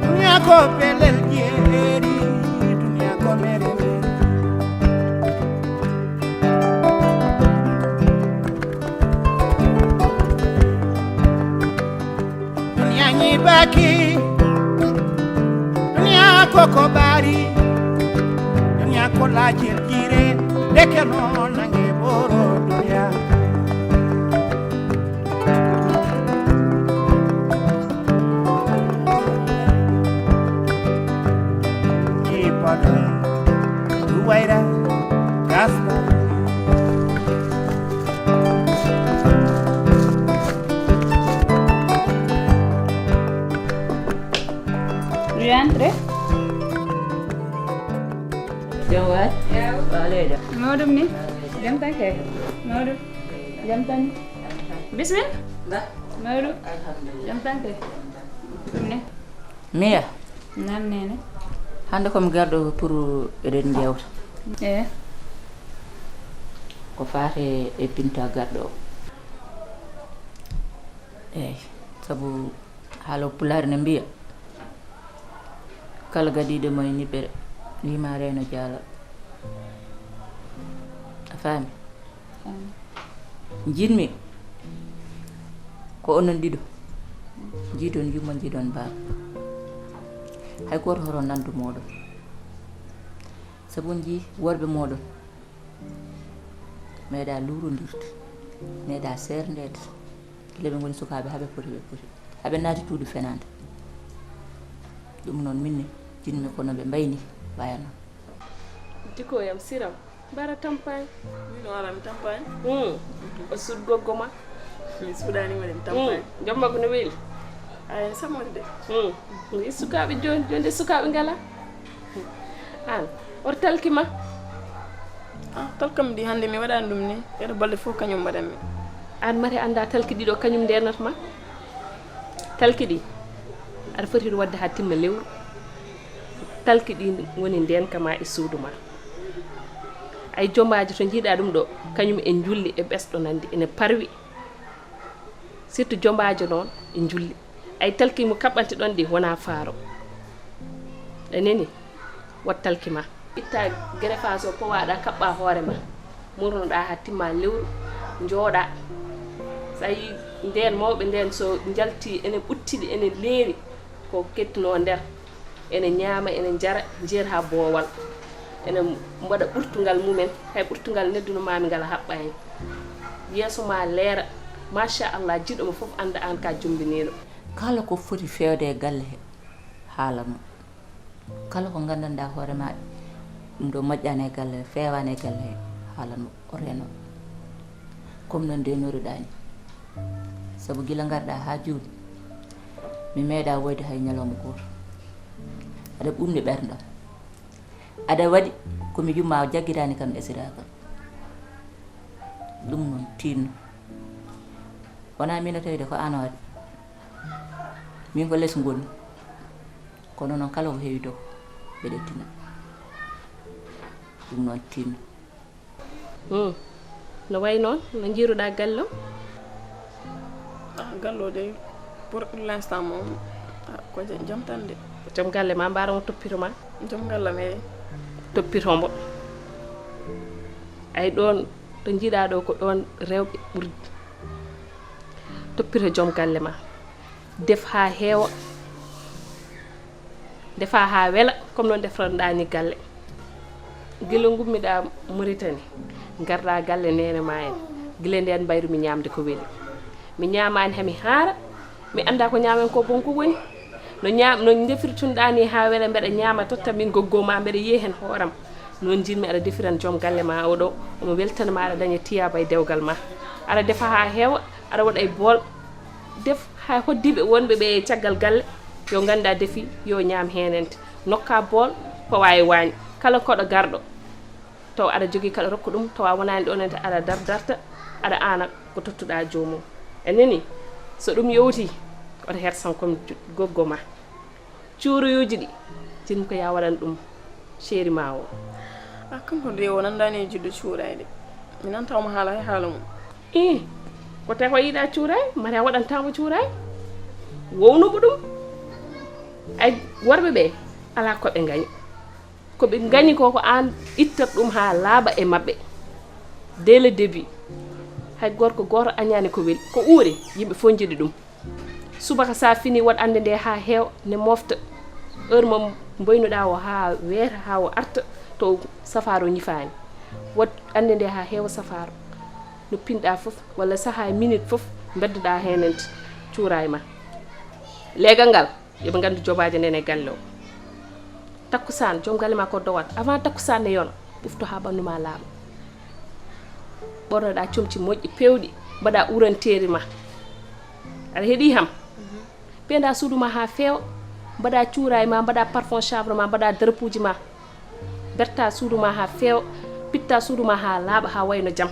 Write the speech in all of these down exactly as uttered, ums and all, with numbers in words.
Duniya ko pelel jeeri, duniya ko mere mere. Duniya ñiibaaki, duniya ko ko ɓaari, duniya ko laajel jiire, ndeke noon nange ɓoro duniya. Ipada, Ruwaira, Gaspar. Riantre. Jawad. Waaleykum. Mawɗum ni? Jam tan kay. Mawɗum. Jam tan. Bismillah. Mawɗum. Alhamdulillah. Jam tan kay. Ɗum ne? Miya. Naam, neene. Hannde ko mi garɗo pour eɗen njeewta. Eh. Ko faati e Binta garɗo o. Eey, sabu haala pulaar ne mbiya, kala gadiiɗo mo e niɓɓere, wiyi ma reeno jaala. A faami? Faami. Njiɗmi ko onon ɗiɗo. Njiidon yumma, njiidon baaba. Hay gooto hoto nandu mooɗon. Sabu on njii worɓe mooɗon. Meeɗa luurondirde, meeɗa seerndeede. Gila ɓe ngoni sukaaɓe, haa ɓe poti, ɓe poti. Haa ɓe naati tuudu fenaande. Ɗum noon, min ne, njiɗmi ko no ɓe mbayni, waya noon. Jikkoyam, siram, mbaɗa tampaañ. Min o ara mi tampaañ. Hmm. O suut goggo ma. Mi suuɗaani mo den tampaañ. Hmm. Joom makko no weli? Ay, en samoode de. Hmm. Ni sukaaɓe jooni, jooni de sukaaɓe ngala. Aan, oto talki ma? Ah, talkam ndi hannde mi waɗaani ɗum ni. Ɗeɗo balɗe fof kañum mbaɗanmi. Aan mari annda talki ɗiɗo kañum ndenat ma? Talki ɗi, aɗa foti waɗde haa timma lewru. Talki ɗi woni ndenka ma e suudu ma. Ay jombaajo to njiiɗa ɗum ɗo, kañum e njulli e ɓesɗo nandi, ene parwi. Surtout jombaajo noon e njulli. Ay talki mo kaɓɓante ɗon ɗi wona faaro. A nani? Wat talki ma. Itta greffage o powaɗa, kaɓɓa hoore ma. Murnoɗa haa timma lewru, njooɗa. So a yii ndeen mawɓe ndeen so njalti, ene ɓuttiɗi, ene leeri, ko kettuno nder. Ene ñaama, ene njara, njeer haa boowal. Ene mbaɗa ɓurtungal mumen, hay ɓurtungal nedduno maami ngal a haɓɓaani. Yeeso ma leera, machallah, jiɗɗo mo fof annda aan ka jombiniiɗo. Kala ko foti feewde e galle he, haalan mo. Kala ko nganndanɗaa hoore ma, ɗum ɗo moƴƴaani e galle he, feewaani e galle he, haalan mo, o reeno. Comme no ndenoruɗaa ni. Sabu gila ngarɗaa haa jooni, mi meeɗaa woyde hay ñalawma gooto. Aɗa ɓurni ɓerndam. Aɗa waɗi ko mi yumma, a jaggitaani kam, esiraaka. Ɗum noon, tiinno. Wonaa miin o tawi de, ko aan o waɗi. Miin ko les ngonmi. Kono noon, kala ko heewi dow, mbeɗa tina. Ɗum noon, tiinno. Hmm. No wayi noon, no njiiruɗaa galle o? Ah, galle o de, pour l'instant moom, ah, ko ja-, jam tan de. Joom galle ma, mbaara mo toppito ma? Joom galle am, eey. Toppito mbo. Ay ɗoon, to njiiɗaa ɗo, ko ɗoon rewɓe ɓurdi. Toppito joom galle ma. Def haa heewa. Ndefa haa wela, comme no ndefranɗaa ni galle. Gila ngummiɗaa Muritani, ngarɗaa galle neene maa en. Gila ndeen mbayrumi ñaamde ko weli. Mi ñaamaani, hami haara, mi anndaa ko ñaamen ko bon ko woni. No ñaam-, no ndefirtunɗaa ni haa wela, mbeɗa ñaama totta min goggo maa, mbeɗa yiya heen hooram. Noon njiɗmi aɗa defiran joom galle maa oɗo, omo weltana ma, aɗa daña tiyaaba e dewgal maa. Aɗa defa haa heewa, aɗa waɗa e bool. Def haa hoɗdiiɓe wonɓe ɓe e caggal galle, yo nganndu a defi, yo ñaam heen ente. Nokka bool, pawa e waañ. Kala koɗo garɗo, taw aɗa jogii kaɗa rokka ɗum, tawa wonaani ɗoon ente, aɗa dar-, darta, aɗa aana ko tottuɗaa joomum. A nanii? So ɗum yowtii, oto hersan kon ju-, goggo maa. Cuuruyuuji ɗi, jiɗmi ko yaa waɗan ɗum chéri maa o. A, kanko de o nanndaani e jiɗɗo cuuraay de. Mi nanta omo haala hay haala mum. Ih, ko tawi ko yiɗaa cuuraay, mari a waɗantaa mo cuuraay. Wownu mo ɗum. Ay, worɓe ɓe, alaa ko ɓe ngañi. Ko ɓe ngañi ko, ko aan ittat ɗum haa laaɓa e maɓɓe. Dès le début, hay gorko gooto añaani ko weli. Ko uuri, yimɓe fof njiɗi ɗum. Subaka sa fini, waɗ annde nde haa heewa, ne mofta. Heure mo mboynuɗaa o haa weeta, haa o arta, to safaaro ñifaani. Waɗ annde nde haa heewa safaaro. No pinɗaa fof, walla sahaa e minute fof, mbeddoɗaa heen ente cuuraay ma. Leegal ngal, yo ɓe nganndu jobaajo nden e galle o. Takkusaan, joom galle ma ko dowat. Avant takkusaan ne yona, ɓufto haa ɓanndu ma laaɓa. Ɓornoɗaa comci moƴƴi, peewɗi, mbaɗaa uranteeri ma. Aɗa heɗii ham? Peendaa suudu ma haa feewa, mbaɗaa cuuraay ma, mbaɗaa parfum chanvre ma, mbaɗaa darapuuji ma. Bertaa suudu ma haa feewa, pittaa suudu ma haa laaɓa, haa wayno jam.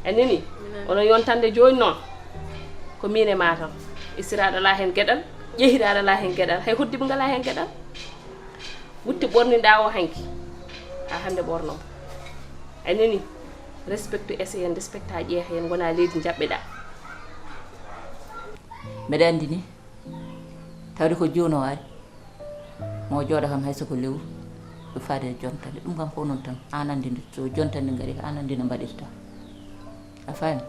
A nanii? Onon yontande jooni noon, ko miin e maa tan. Istiraaɗo alaa heen geɗal, ƴeehiraaɗo alaa heen geɗal, hay hoɗdiiɓe ngalaa heen geɗal. Wutte ɓorninɗaa o hanki, haa hannde ɓornoo. A nanii? Respecte ese heen, respecta ƴeeha heen, wonaa leydi njaɓɓeɗaa. Mbeɗa anndi ni, tawde ko jooni o ari, mo jooɗo kam hay so ko lewru, ɗo faade e jontande. Ɗum kam ko noon tan, aan anndi nde, so jontande ngari, ko aan anndi no mbaɗirta. A faami?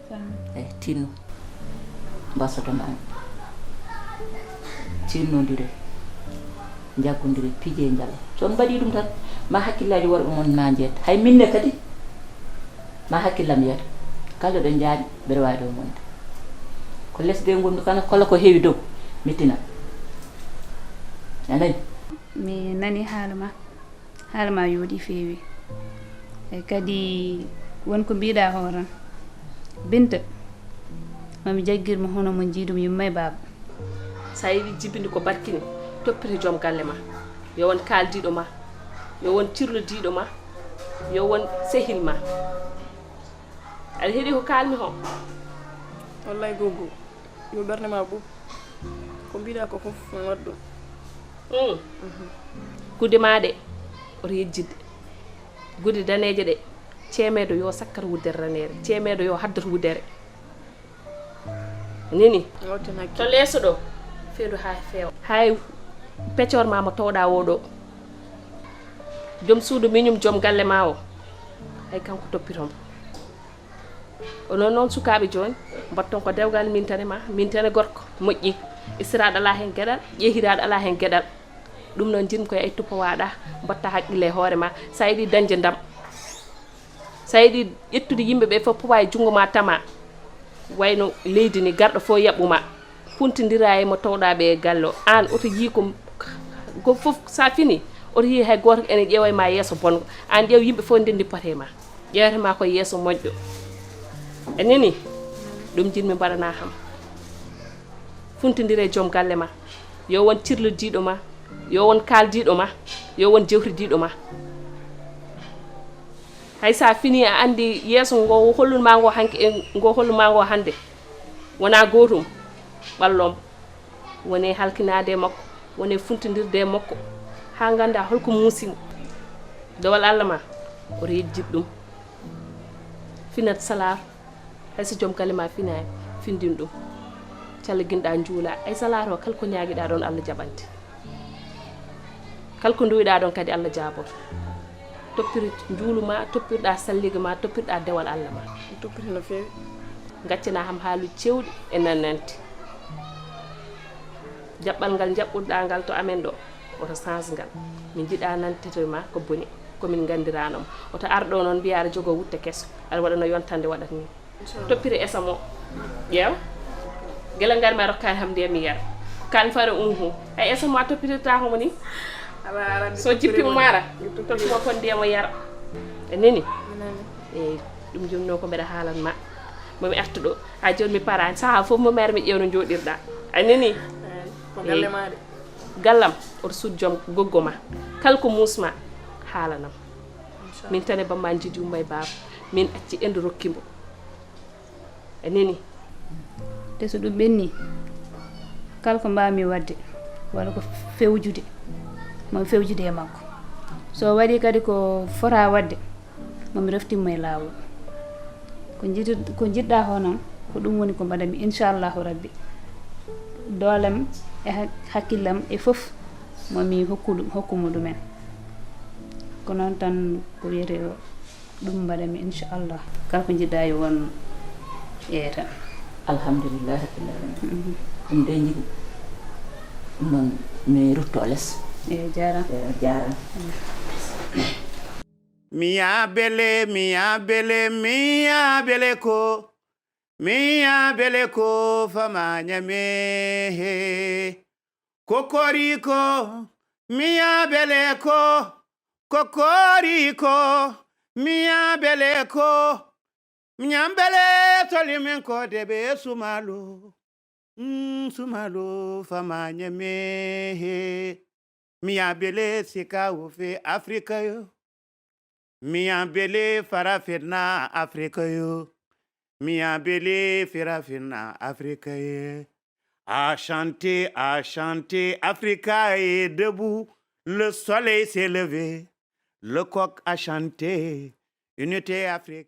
Faami. Eyi, tinno. Mbasoto ma. Tinnondire. Njaggondire, pije njala. So on mbaɗii ɗum tan, ma hakkillaaji worɓe mon ma njeet. Hay minne kadi, ma hakkillam yeeto. Kala ɗo njaaɗi, mbeɗa waawi ɗo wonde. Ko les de ngonmi, kono kala ko heewi dow, mi tina. A nani? Mi nani haala ma. Haala ma yooɗi feewi. E kadi won ko mbiɗa hooran. Binta, mami jaggir mo hono mo jiidum yumma e baaba. Sa yiɗi jibinde ko barkini, toppite joom galle ma. Yo won kaaldiiɗo ma, yo won cirlodiiɗo ma, yo won sehil ma. Aɗa heɗi ko kaalmi ho? Wallay, goggo, yo ɓernde ma ɓuuɓ. Ko mbiɗa ko fof, mi waɗ ɗum. Mm. Mhm. Gude ma ɗe, oto yejjitde. Gude daneeje ɗe, ceemeedo yo sakkat wuddere raneere, ceemeedo yo haddat wuddere. Nini? Ngooten hakkille. To leeso ɗo, fewndo haa feewa. Hay peccor ma mo towɗa o ɗo. Joom suudu miñum, joom galle ma o. Hay kanko toppitomo. Onon noon sukaaɓe jooni, mbatton ko dewgal mintane ma, mintane gorko, moƴƴi. Istiraaɗo alaa heen geɗal, ƴeehiraaɗo alaa heen geɗal. Ɗum noon njiɗmi ko e tuppowaɗa, mbatta haqqille e hoore ma. Sa yiɗi dañde ndam, sa yiɗi ƴettude yimɓe ɓe fof, powa e junngo ma tama. Wayno leydi ni, garɗo fof yaɓɓu ma. Puntindira e mo towɗa ɓe e galle o. Aan oto yii ko, ko fof sa fini, oto yii hay gooto ene ƴeewa e ma yeeso bongo. Aan ƴeew yimɓe fof ndenndi pote ma. Ƴeewete ma ko yeeso moƴƴo. A nani? Ɗum njiɗmi mbaɗana kam. Funtindire joom galle ma. Yo won cirlodiiɗo ma. Yo won kaaldiiɗo ma. Yo won jewtidiiɗo ma. Hay sa fini a anndi yeeso ngo hollunma ngo hanki e ngo hollunma ngo hannde. Wona gootum. Ɓallom. Wone halkinaade e makko, wone funtindirde e makko, haa ngannda holko muusi mo. Dewal Allah ma, oto yejjit ɗum. Finat salaar, hay so joom galle ma finaani, findin ɗum. Calla ginɗa njuula, ay salaar o, kala ko ñaagiɗa ɗoon, Allah jaɓante. Kala ko nduwiɗa ɗoon kadi, Allah jaaboto. Toppir njuulu ma, toppirɗa salliga ma, toppirɗa dewal Allah ma. Mi toppiti no feewi. Gaccana kam haalu cewɗi e nanante. Jaɓɓal ngal njaɓɓuɗaa ngal to amen ɗo, woto change ngal. Min njiɗaa nantete ma ko boni, ko min nganndiranoo ma. Woto ar ɗo noon mbiyaa aɗa jogoo wutte keso, aɗa waɗa no yontande waɗata nii. Toppire esam o. Ƴeew. Gila ngar ma rokkaani ham ndiyam mi yara. Kan fare unhu. Ay esam o a toppitirtaako mo nii. So jippi mo maara. Toppi mo kon ndiyam o yara. A nani? Eyi, ɗum jonnoo ko mbeɗa haalan ma. Mo mi artu ɗo. Haa jooni mi paraani. Sahaa fof mo mi ara mi ƴeew no njooɗirɗaa. A nani? Eyi, ko galle ma de. Gallam, oto suut joom goggo ma. Kala ko muus ma, haalanam. Min tan e bamma njiɗi umma e baaba. Min acci endu rokki mbo. A nani? Te so ɗum ɓenni, kala ko mbaawmi waɗde, walla ko fewjude, mo fewjude e makko. So waɗi kadi ko fota waɗde, mo mi reftin mo e laawol. Ko njiɗir-, ko njiɗɗaa ko noon, ko ɗum woni ko mbaɗami, inchallahu rabbi. Doolem e hak-, hakkillam e fof, mo mi hokku ɗum, hokku mo ɗumen. Ko noon tan ko wiyetee o. Ɗum mbaɗami, inchallah. Kala ko njiɗɗaa yo won e tan. Alhamdulillahi rabbil alamin. Mhm. Ɗum de njiɗi. Ɗum noon mi rutto les. Eyi, jaaraama. Eyi, jaaraama. Miya bele, miya bele, miya bele ko. Miya bele ko fama nyame he. Kokoriko, miya bele ko. Kokoriko, miya bele ko. Miya bele toli min ko debe sumalo. Mm, sumalo fama nyame he. Miya bele sika wo fe Afrika yo. Miya bele farafina Afrika yo. Miya bele farafina Afrika yo. A chanté, a chanté, Africa est debout. Le soleil s'est levé. Le coq a chanté. Unité Afrique.